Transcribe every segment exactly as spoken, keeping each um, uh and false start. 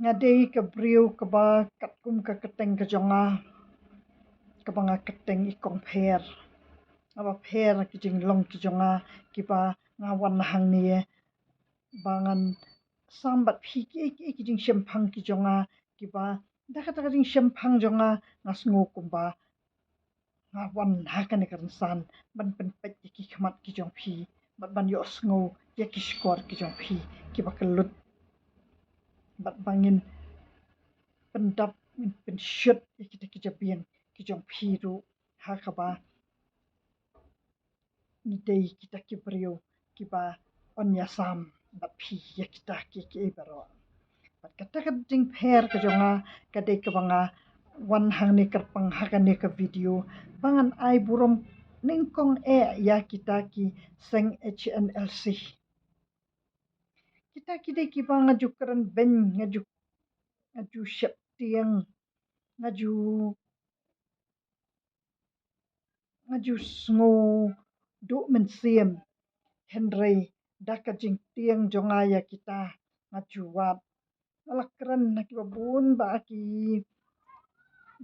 Nga dei ka briew kaba katkum ka kyrteng ka jong nga, kaba nga kyrteng i kong pher. Nga ba pher ki jinglong ki jong nga kiba nga wan hangne ba ngan sam bad phi ki, ki, ki jingshemphang ki jong nga kiba da kata ka jingshemphang jong nga, nga sngew kumba nga wan ha kane ka rynsan ban pynpeit ïa ki khmat ki jong phi bad ban ïohsngew ïa ki shkor ki jong phi kiba kyllut bad ba ngin pyndap, ngin pynshut ïa kita ki jabieng ki jong phi ruh ha kaba ngi dei kita ki briew kiba yn ïasam bad phi ïa kita ki, ki ei baroh. Bad kata ka jingpher ka jong nga ka dei kaba nga wan hangne kyrpang ha kane ka video ba ngan ai burom nyngkong eh ïa kita ki seng H N L C. Kita ki dei kiba nga ju kren beiñ, nga ju, nga ju sheptieng, nga ju nga ju sngew duh mynsiem. Hynrei da ka jingtieng jong nga ïa kita nga ju wad. Nga la kren ha kiba bun ba ki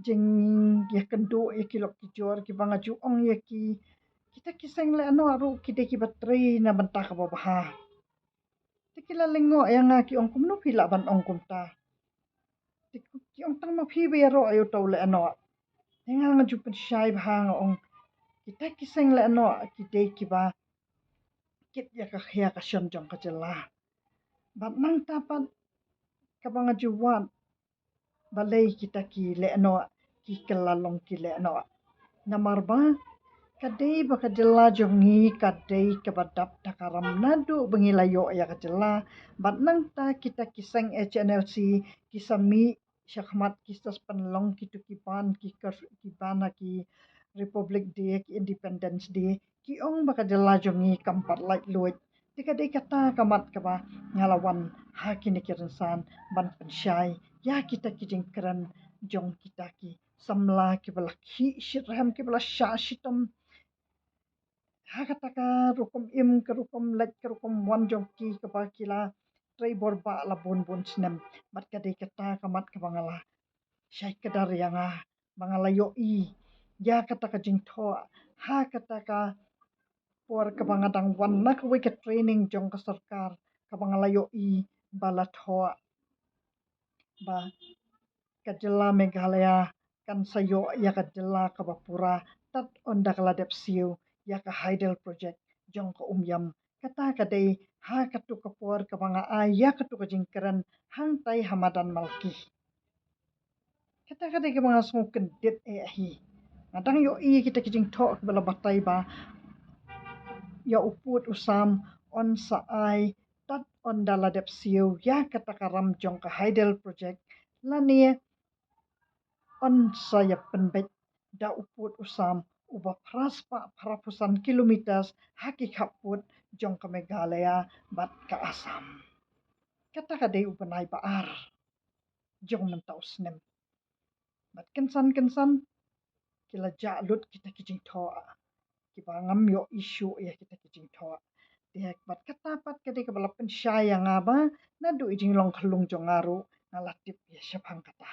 jingïakynduh ïa ki lok ki jor kiba nga ju ong ïa ki, kita ki seng lehnoh ruh ki dei kiba trei na bynta kaba bha. Te ki la lyngngoh ïa nga, ki ong, kumno phi lah ban ong kumta? Te ki ong, tang ma phi ba ïaroh ïa uto u lehnoh. Te nga nga ju pynshai bha, nga ong, kita ki seng lehnoh ki dei kiba kit ïa ka khia ka shon jong ka jylla. Bad nangta pat kaba nga ju wad, balei kita ki lehnoh ki kylla long ki lehnoh? Namar ba ka dei ba ka jylla jong ngi ka dei kaba dap da ka ram naduh ba ngi la ïoh ïa ka jylla. Bad nangta kita ki seng H N L C ki sa mih shakhmat, ki sa pynlong kitu ki ban, ki kyrteng, ki ban ha ki Republic Day, ki Independence Day, ki ong ba ka jylla jong ngi kam pat laitluid. Te ka dei kata ka mat kaba nga la wan ha kine ki rynsan ban pynshai ïa kita ki jingkren jong kita ki samla kiba la khih shitrhem, kiba la shah shitom ha kata ka rukom im, ka rukom leit, ka rukom wan jong ki, kaba ki la trei bor ba la bun bun snem. Bad ka dei kata ka mat kaba nga la shai kdar ïa nga ba nga la ïohi ïa kata ka jingthoh ha kata ka por kaba nga dang wan na kawei ka training jong ka sorkar, kaba nga la ïohi ba la thoh ba ka jylla Meghalaya kan sa ïoh ïa ka jylla kaba pura tad ynda ka la dep siew ïa ka hydel project jong ka Umiam. Kata ka dei ha katu ka por kaba nga ai ïa katu ka jingkren hangtai ha madan Malki. Kata ka dei kaba nga sngew kyndit eh hi. Nga dang ïohi kita ki jingthoh kiba la batai ba ïa u pud u sam yn sa ai tad ynda la dep siew ïa kata ka ram jong ka hydel project, lane yn sa ïa pynbeit da u pud u sam uba phra spah phra phew san kilometers ha ki khappud jong ka Meghalaya bad ka Assam. Kata ka dei u bnai ba ar jong mynta u snem. Bad kynsan kynsan ki la jah lut kita ki jingthoh kiba ngam ïohi shuh ïa kita ki jingthoh. Te bad kata pat ka dei kaba la pynshai ïa nga ba naduh i jinglong khyllung jong nga ruh nga la tip ïa shaphang kata.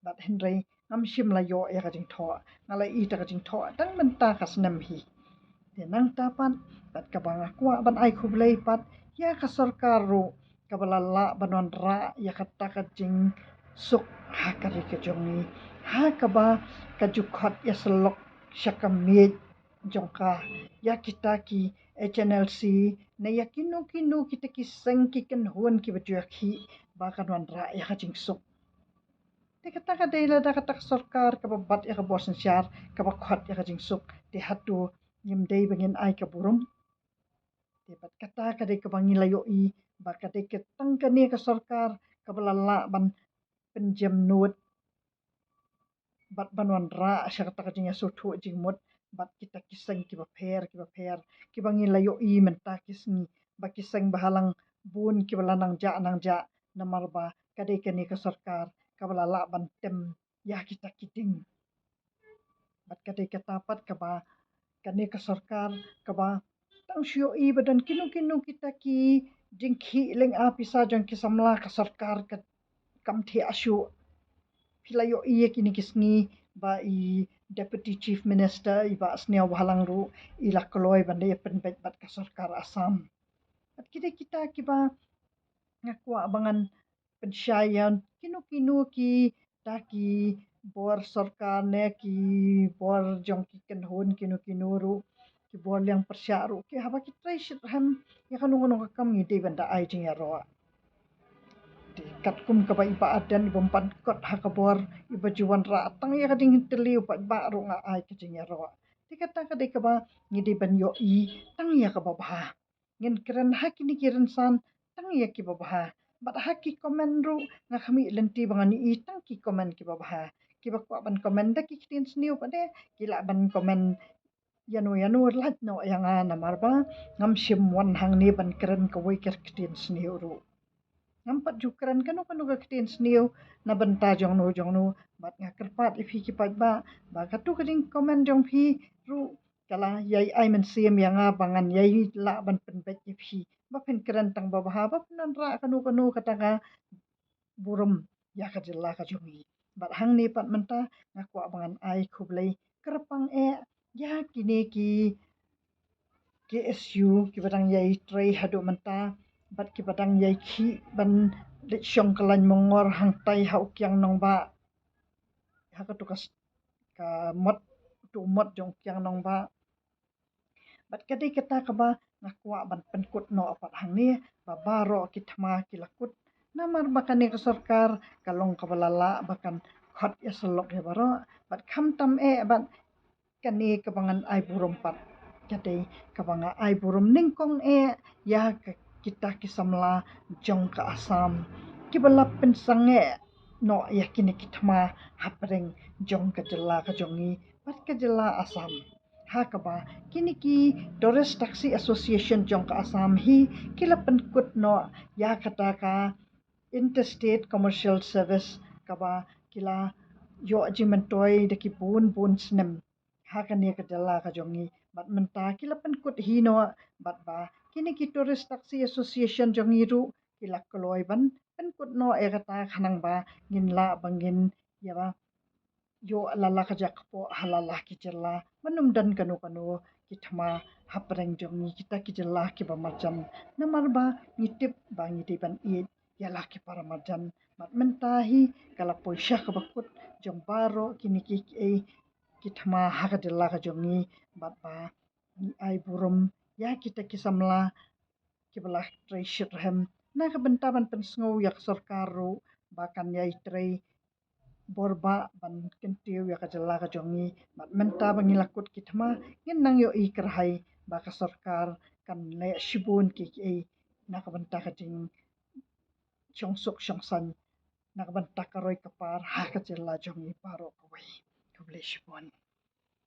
Bad hynrei ngam shym la ïoh ïa ka jingthoh, nga la ïohi ïa ka jingthoh tang mynta ka snem hi. Te nangta pat, bad kaba nga kwah ban ai khublei pat ïa ka sorkar ruh kaba la lah ban wanrah ïa kata ka jingsuk ha ka ri ka jong ngi, ha kaba ka ju khot ïa syllok sha ka miej jong ka ïa kita ki H N L C ne ïa kino kino kita ki seng ki kynhun kiba ju ïakhih ba kan wanrah ïa ka jingsuk. Te kata ka dei lada kata ka sorkar kaba bat ïa ka bor synshar kaba khot ïa ka jingsuk, te hato ngim dei ba ngin ai ka burom? Te bad kata ka dei kaba ngi la ïohi ba ka dei ka tang kane ka sorkar kaba la lah ban pynjem nud bad ban wanrah sha kata ka jingïasngewthuh jingmut bad kita ki seng kiba pher kiba pher kiba ngi la ïohi mynta ki sngi ba ki seng ba ha lang bun kiba la nang jah nang jah namar ba ka dei kane ka sorkar kaba la lah ban tem ïa kita ki ding. Bad ka dei kata pat kaba kane ka sorkar kaba tang shu ïohi ba don kino kino kita ki jingkhih lynga pisa jong ki samla ka sorkar ka kam thiah shuh. Phi la ïohi ïa kine ki sngi ba i Deputy Chief Minister i Bah Sniawbhalang ruh i la kloi ban da ïa pynbeit bad ka sorkar Assam. Bad kita kita kiba nga kwah ba ngan pynshai ïa kino kino kita ki bor sorkar ne ki bor jong ki kynhun kino kino ruh ki bor liang pyrshah ruh ki haba ki trei shitrhem ïa kano kano ka kam ngi dei ban da ai jingïaroh. Te katkum kaba i Bah Ardent i bym pat kot ha ka bor i ba ju wanrah tang ïa ka jingtylli u paidbah ruh nga ai ka jingïaroh. Te kata ka dei kaba ngi dei ban ïohi tang ïa kaba bha. Ngin kren ha kine ki rynsan tang ïa kiba bha. Bad ha ki comment ruh nga khmih lynti ba ngan ïohi tang ki comment kiba bha. Kiba kwah ban comment da ki ktien sniew pat de ki lah ban comment ïano ïano lait noh ïa nga namar ba ngam shym wan hangne ban kren kawei ka ktien sniew ruh. Ngam pat ju kren kano kano ka ktien sniew na bynta jongno jongno bad nga kyrpad ïa phi ki paidbah ba katu ka jingcomment jong phi ruh ka la ïai ai mynsiem ïa nga ba ngan ïai lah ban pynbeit ïa phi ba phin kren tang ba bha ba phin wanrah kano kano kata ka burom ïa ka jylla ka jong ngi. Bad hangne pat mynta nga kwah ba ngan ai khublei kyrpang eh ïa kine ki K S U kiba dang ïai trei haduh mynta bad kiba dang ïai khih ban leit shong ka lain mongor hangtai ha u kiang nongbah. Ha katu ka s- ka mot tu mot jong u kiang nongbah. Bad ka dei kata kaba nga kwah ban pynkut noh pat hangne ba baroh ki thma ki la kut. Namar ba kane ka sorkar ka long kaba la lah ba kan khot ïa syllok ïa baroh bad khamtam eh bad kane kaba ngan ai burom pat ka dei kaba nga ai burom nyngkong eh ïa ka kita ki samla jong ka Assam kiba la pynsangeh noh ïa kine ki thma hapdeng jong ka jylla ka jong ngi bad ka jylla Assam. Ha kaba kine ki Tourist Taxi Association jong ka Assam hi ki la pynkut noh ïa kata ka Interstate Commercial Service kaba ki la ïoh jingmyntoi da ki bun bun snem ha kane ka jylla ka jong ngi bad mynta ki la pynkut hi noh bad ba kine ki Tourist Taxi Association jong ngi ruh ki la kloi ban pynkut noh ïa kata khnang ba ngin lah ba ngin ïa ba ïoh la la ka jaka poh ha la la ki jylla ban ym don kano kano ki thma hapdeng jong ngi kita ki jylla kiba marjan. Namar ba ngi tip ba ngi dei ban ïeit ïa la ki para marjan bad mynta hi ka la poi sha kaba kut jong baroh kine ki kiei ki thma ha ka jylla ka jong ngi bad ba ngi ai burom ïa kita ki samla kiba la trei shitrhem na ka bynta ban pynsngew ïa ka sorkar ruh ba kan ïai trei bor ba ban kyntiew ïa ka jylla ka jong ngi bad mynta ba ngi la kut ki thma ngin nang ïohi kyrhai ba ka sorkar kan leh shibun ki kiei na ka bynta ka jing shongsuk shongsaiñ na ka bynta ka roi ka par ha ka jylla jong ngi baroh kawei. Khublei shibun.